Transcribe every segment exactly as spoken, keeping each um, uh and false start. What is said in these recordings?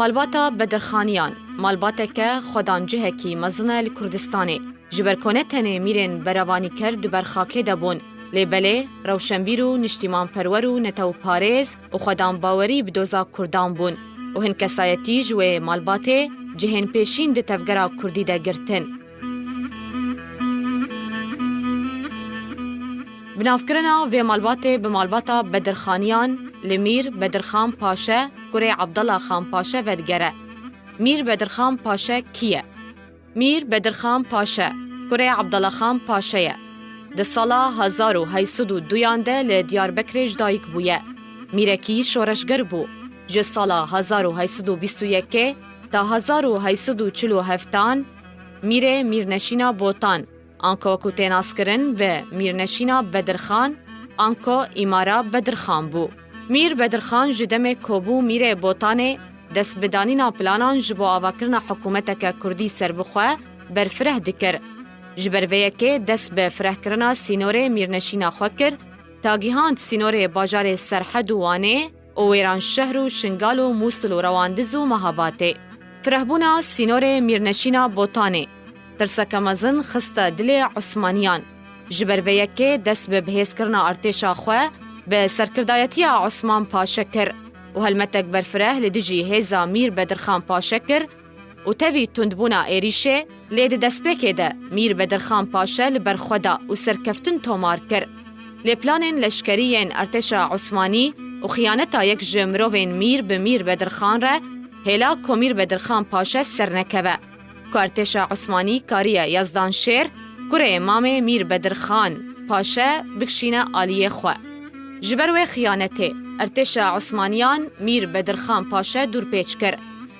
Malbata Bedirxaniyan, malbateke xwedancihekî mezin e li Kurdistanê. Ji ber ku ne tenê mîrên berevanîker di ber xakê de bûn, lê belê rewşenbîr û niştîmanperwer û netewparêz û xwedanbawerî bi doza Kurdan bûn û hin kesayetî ji wê malbatê cihên pêşîn di tevgera Kurdî de girtin. Binavkirina vê malbatê bi malbata Bedirxaniyan li Mîr Bedirxan Paşe, kurê Abdullah Xan Paşe vedigere. Mîr Bedirxan Paşe kî ye? Mîr Bedirxan Paşe, kurê Abdullah Xan Paşe ye. Di sala hezar û heyt sed û duyan de li Diyarbekirê ji dayik bûye. Mîrekî şoreşger bû. Ji sala hezar û heyt sed û bîst û yekê ta hezar û heyt sed û çil û heftan mîrê Mîrneşîna Botan, anko wekû tê naskirin bi Mîrneşîna Bedirxan, anko Îmara Bedirxan bû. Mîr Bedirxan ji demê ku bû mîrê Botanê, dest bi danîna planan ji bo avakirina hikûmeteke kurdî serbixwe berfireh dikir. Ji ber vê yekê dest bi firehkirina sînorê mîrneşîna xwe kir, ta gihand sînorê bajarê Serhed û Wanê û Wêranşehr û Şingal û Mûsil û Rewandiz û Mehabatê. Firehbûna sînorê mîrneşîna Botanê tirseke mezin xiste dilê Osmaniyan. Ji ber vê yekê dest bi bihêzkirina artêşa xwe bi serkirdayetiya Osman Paşe kir û helmetek berfireh li dijî hêza Mîr Bedirxan Paşe kir û tevî tundbûna êrîşê, lê di destpêkê de Mîr Bedirxan Paşe li ber xwe da û serkeftin tomar kir. Lê planên leşkerî yên artêşa Osmanî û xiyaneta yek ji mirovên Mîr bi Mîr Bedirxan re hêla ku Mîr Bedirxan Paşe sernekeve. Ku artêşa Osmanî kariye Yazdanşêr, kurê mamê Mîr Bedirxan Paşe bikişîne aliyê xwe. Ji ber wê xiyanetê, artêşa Osmaniyan Mîr Bedirxan Paşe dûrpêç kir.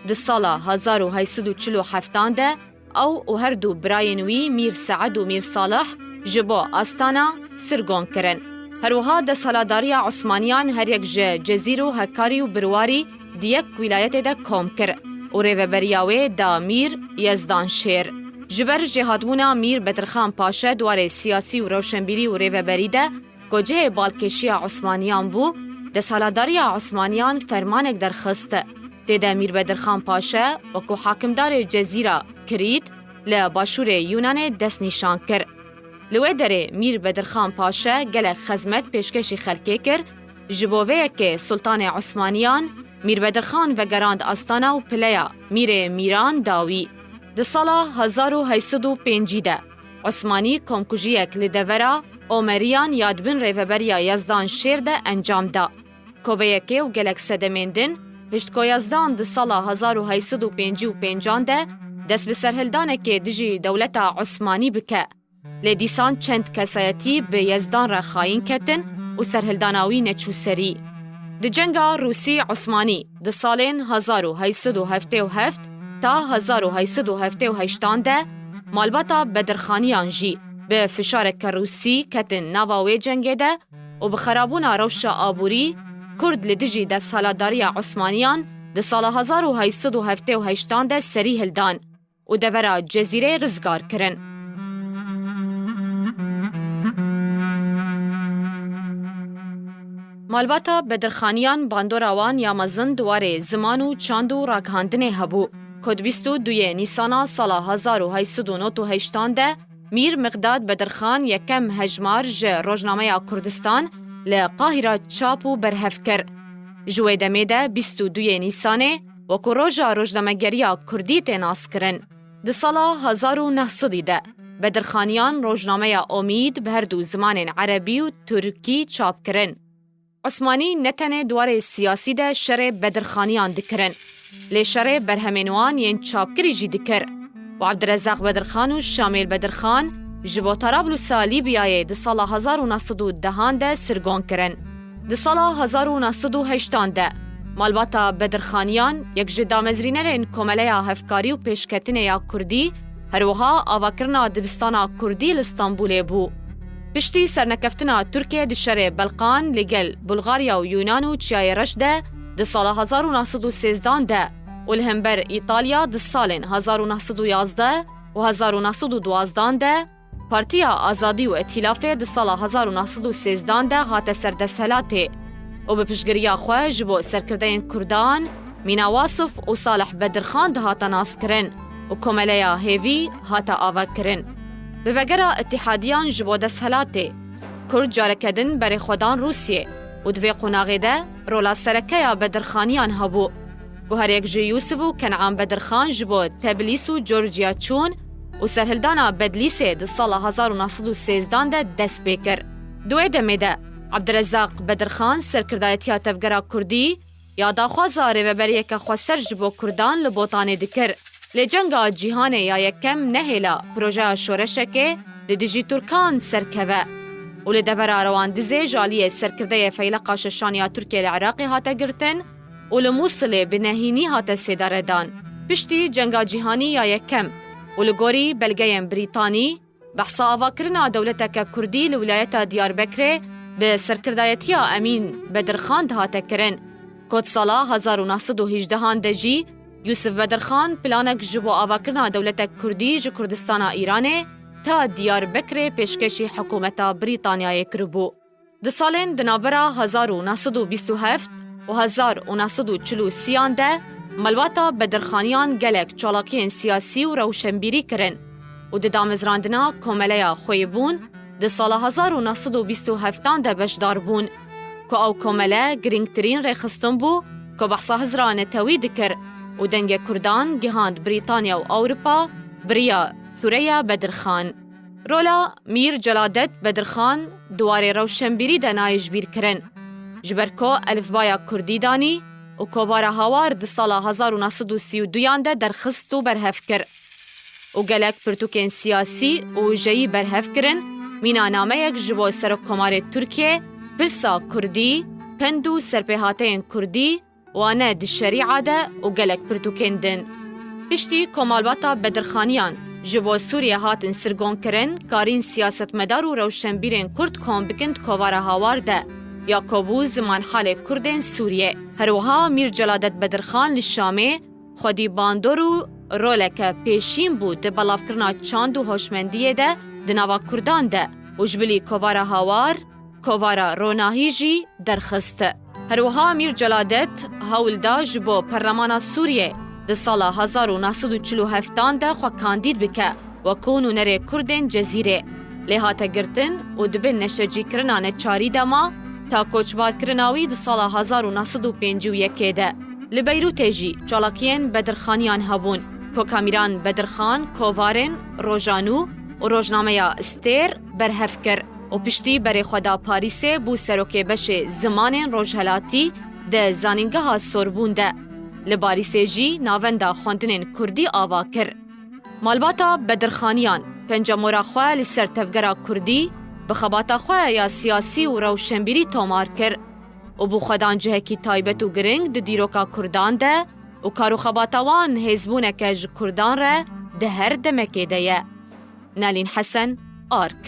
Di sala hezar û heyt sed û çil û heftan de ew û her du birayên wî Mîr Seed û Mîr Salih ji bo Astana sirgon kirin. Her wiha desthilatdariya Osmaniyan her yek ji Cezîr û Hekarî û Birwarî di yek wîlayetê de kom kir û rêveberiya wê da Mîr Yezdan Şêr. Ji ber jêhatbûna Mîr Bedirxan Paşe di warê siyasî û rewşenbîrî û rêveberî de ku cihê balkêşiya Osmaniyan bû, desthilatdariya Osmaniyan fermanek derxist. Tê de Mîr Bedirxan Paşe wekû hakimdarê Cezîra Kirît li başûrê Yûnanê destnîşan kir. Li wê derê Mîr Bedirxan Paşe gelek xezmet pêşkêşî xelkê kir, ji bo vê yekê Sultanê Osmaniyan Mîr Bedirxan vegerand Astana û pileya Mîrê Mîran da wî. Di sala hezar û heyt sed û pêncî de Osmanî komkujiyek li devera Omeriyan ya di bin rêveberiya Yezdan Şêr de encam da. Koveyekê û gelek sedemên din, pişt ku Yezdan di sala hezar û heyt sed û pêncî û pêncan de dest bi serhildanekê dijî dewleta Osmanî bike. Lê dîsan çend kesayetî bi Yezdan re xayîn ketin û serhildana wî neçû serî. Di cenga Rûsî-Osmanî di salên hezar û heyt sed û heftê û heft ta hezar û heyt sed û heftê û heştan de malbata Bedirxaniyan jî bi fişareke Rûsî ketin nava wê cengê de û bi xerabûna rewşa aborî Kurd li dijî desthilatdariya Osmaniyan di sala hezar û heyt sed û heftê û heştan de serî hildan û devera Cezîrê rizgar kirin. Malbata Bedirxaniyan bandora wan ya mezin di warê ziman û çand û ragihandinê hebû. Ku di bîst û duyê Nîsana sala hezar û heyt sed û nod û heştan de Mîr Miqdad Bedirxan yekem hejmar ji Rojnameya Kurdistan li Qahîra çap û berhev kir. Ji wê demê de bîst û duyê Nîsanê wekû Roja Rojnamegeriya Kurdî tê naskirin. Di sala hezar û neh sedî de Bedirxaniyan rojnameya Omîd bi her du zimanên erebî û tirkî çap kirin. Osmanî ne tenê di warê siyasî de şerê Bedirxaniyan dikirin, lê şerê berhemên wan yên çapkirî jî dikir. Û Abdirezaq Bedirxan û Şamêl Bedirxan ji bo Tarablusa Lîbyayê di sala hezar û neh sed û dehan de sirgon kirin. Di sala hezar û neh sed û heştan de malbata Bedirxaniyan yek ji damezrînerên Komeleya Hevkarî û Pêşketinê ya Kurdî, her wiha avakirina dibistana Kurdî li Stenbolê bû. Piştî sernekeftina Tirkiyê di şerê Belqan li gel Bulgarya û Yûnan û Çiyayê Reş de di sala hezar û neh sed û sêzdan de û li hember Îtalya di salên hezar û neh sed û yazdeh û hezar û neh sed û duwazdan de, Partiya Azadî û Îtîlafê di sala hezar û neh sed û sêzdan de hate ser desthilatê û bi piştgiriya xwe ji bo serkirdeyên Kurdan Mîna Wasif û Salih Bedirxan dihate naskirin û komeleya hêvî hate avakirin. Bi vegera îtîhadiyan ji bo desthilatê, Kurd careke din berê xwe dan Rûsiyê û di vê qonaxê de rola sereke ya Bedirxaniyan hebû. Guherek ji Yûsif û Kenan Bedirxan ji bo Teblîs û Georgia çûn û serhildana Bedlîsê di sala hezar û neh sed û sêzdan de dest pê kir. Di wê demê de Abdirezzaq Bedirxan serkirdayetiya Tevgera Kurdî ya daxwaza rêveberiyeke xweser ji bo Kurdan li Botanê dikir. Lê Cenga Cîhanê ya Yekem nehêla projeya şoreşekê li dijî Tirkan serkeve û li devera Rewandizê ji aliyê serkirdeyê Feyleqa Şeşan ya Tirkiyê li Iraqê hate girtin û li Mûsilê bi nehînî hate sêdaredan. Piştî Cenga Cîhanî ya Yekem û li gorî belgeyên Brîtanî, behsa avakirina dewleteke Kurdî li wilayeta Diyarbekirê bi serkirdayetiya Emîn Bedirxan dihate kirin, ku di sala hezar û neh sed û hejdehan de jî Yûsif Bedirxan planek ji bo avakirina dewletek Kurdî ji Kurdistana Îranê ta Diyarbekirê pêşkêşî hikûmeta Brîtanyayê kiribû. Di salên di navbera hezar û neh sed û bîst û heft û hezar û neh sed û çil û sêyan de malbata Bedirxaniyan gelek çalakiyên siyasî û rewşenbîrî kirin û di damezrandina Komeleya Xweyîbûn di sala hezar û neh sed û bîst û heftan de beşdar bûn, ku ew komele girîngtirîn rêxistin bû ku behsa hizra netewî dikir û dengê Kurdan gihand Brîtanya û Ewropa bi riya Sureya Bedirxan. Rola Mîr Celadet Bedirxan di warê rewşenbîrî de nayê jibîrkirin. Ji ber ku elifbaya Kurdî danî û kovara Hawar di sala hezar û neh sed û sî û duyan de derxist û berhev kir. Û gelek pirtûkên siyasî û jeyî berhev kirin, mîna nameyek ji bo Serokkomarê Tirkiyê, pirsa Kurdî, pend û serpêhateyên Kurdî, wane di şerîa de û gelek pirtûkên din. Piştî ku malbata Bedirxaniyan ji bo Sûriye hatin sirgonkirin, karîn siyasetmedar û rewşenbîrên Kurd kom bikin di kovara Hawar de, ya ku bû zimanhalê Kurdên Sûriye. Her wiha Mîr Celadet Bedirxan li Şamê xwedî bandor û roleke pêşîn bû di belavkirina çand û hoşmendiyê de di nava Kurdan de û ji bilî kovara Hawar, kovara Ronahî jî derxist. Her wiha Mîr Celadet hewl da ji bo Perlemana Sûriyê di sala hezar û neh sed û çil û heftan de xwe kandîd bike wekû nûnerê Kurdên Cezîrê. Lê hate girtin û di bin neşecîkirina neçarî de ma ta koçbarkirina wî di sala hezar û neh sed û pêncî û yekê de. Li Beyrûtê jî çalakiyên Bedirxaniyan hebûn. Koka Mîran Bedirxan kovarên Roja Nû û rojnameya Stêr berhev kir û piştî berê xwe da Parîsê bû serokê beşê zimanên rojhelatî di Zanîngeha Sorbûn de. Li Parîsê jî navenda xwendinên kurdî ava kir. Malbata Bedirxaniyan pencemora xwe li ser tevgera kurdî bi xebata xwe ya siyasî û rewşenbîrî tomar kir û bû xwedan cihekî taybet û giring di dîroka kurdan de û kar û xebata wan hêzbûneke ji kurdan re di her demekê de ye. Nalîn Hesen, Ark.